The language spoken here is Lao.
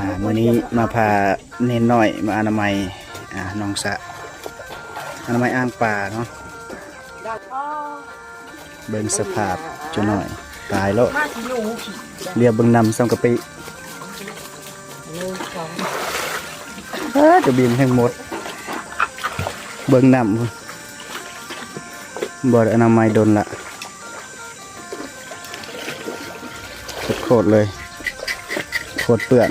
ອ່າ ມື້ນີ້ມາພາເນນນ້ອຍມາອະນາໄມ ອ່າ ໜອງສະ ອະນາໄມອ່າງປາເນາະ. ເບິ່ງສະພາບຈຸນ້ອຍ ຕາຍໂລດ. ລຽບເບິ່ງນ້ຳສ່ຳກະປິ. ອ້າ ຈະບິນແຮງໝົດ. ເບິ່ງນ້ຳ ບໍ່ໄດ້ອະນາໄມດົນລະ ໂຄດເລີຍ ໂຄດເປື້ອນ.